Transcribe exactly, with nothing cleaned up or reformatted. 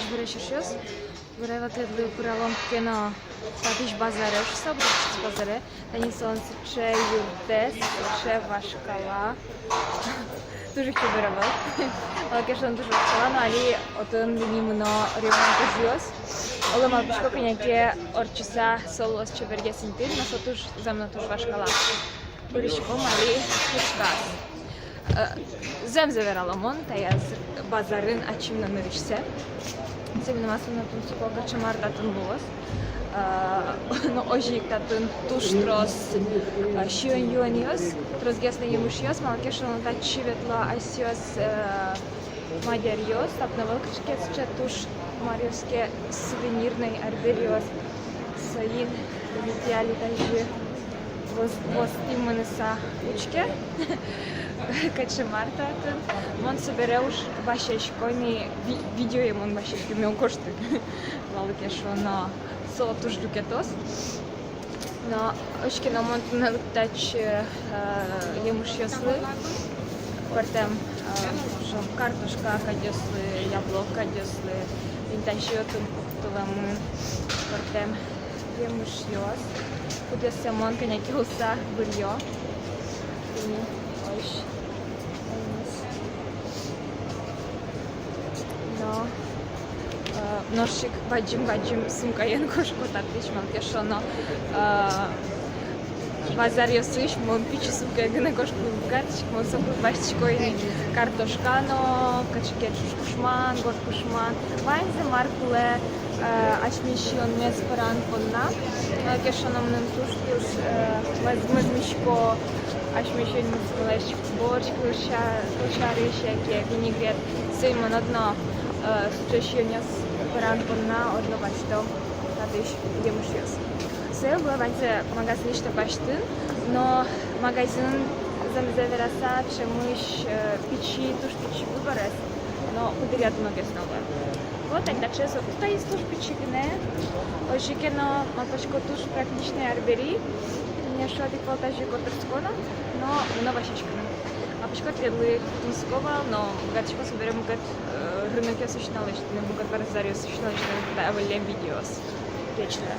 Буре, эшъёс. Буре, вот тӥледлы пыралом ке но татысь базаре, шуса, Бродкуевскысь базаре. Тани солэн сыӵе юртэз, сыӵе вашкала. Туж ик чебер ӧвӧл. Малы ке шуоно, туж вашкала, но али отын ини мыно ремонт ужъёс. Оло, малпасько, кӧня ке ортчыса со луоз чебергес интыын, но со туж, зэм но, туж вашкала. Пыриськом али кышказ. Э, зэмзэ верало мон, таяз базарын ачим но нырысьсэ. Со мыным асьме но тунсыко, кыӵе мар татын луоз. Э, но озьы ик татын туж трос, э, сиён-юонъёс, тросгес но емышъёс, малы ке шуоно, татчы ветло асьсэос, э, мадьяръёс, татын ӧвӧл кыӵе ке сыӵе туж маръёс ке сувенирной арбериос. Соин витьы али тазьы воз-, воз тӥ мыныса учке, кыӵе мар татын. Мон собере уж басьясько ни, ви-, видеое мон басьясько, мон ӧй гожты, малы ке шуоно, со туж люкетоз. Но учке но, мон туннэ лыктӥ таӵе, э, емышъёслы. Пӧртэм, э, шуом, картошка кадьёслы, яблок кадьёслы, интыяськон пуктылэмын, пӧртэм емышъёс, кудъёссэ мон кӧня ке улыса быръё. Тӥни, озьы. Но, э, нош ик бадӟым-бадӟым сумкаен кошко татысь, малы ке шуоно, э, базаръёсысь мон пичи сумкаен гинэ кошкыны уг быгатӥськы, мон соку басьтӥсько ини картошка но, кыӵе ке ӵуж кушман, горд кушман, ваньзэ, мар кулэ, э, асьме сиёнмес пӧран понна. Э, малы ке шуоно, мыным туж пӧлысь, э, мӧз-, мӧзмисько асьме сиёнмес вылысь борщ кылсярысь яке винегрет. Соин мон одно, э, сыӵе сиёнъёс пӧран понна одно басьто татысь емышъёс. Сое луэ ваньзэ магазинысь но басьтыны, но магазин, зэмзэ вераса, ӵемысь, э, пичи, туж пичи выборез, но куддыръя дуногес но луэ. Вот, али таӵе со, таиз туж пичи гинэ. Озьы ке но, малпасько, туж практичной арбери. Тӥни, шуод, ик вал тазьы котырско но, но мыно басьяськыны. Малпасько, тӥледлы тунсыко вал, но быгатӥсько собере мукет, э, рынокъёсысь но лэсьтыны, мукет базаръёсысь но лэсьтыны та выллем видеоос. Ӟеч луэ.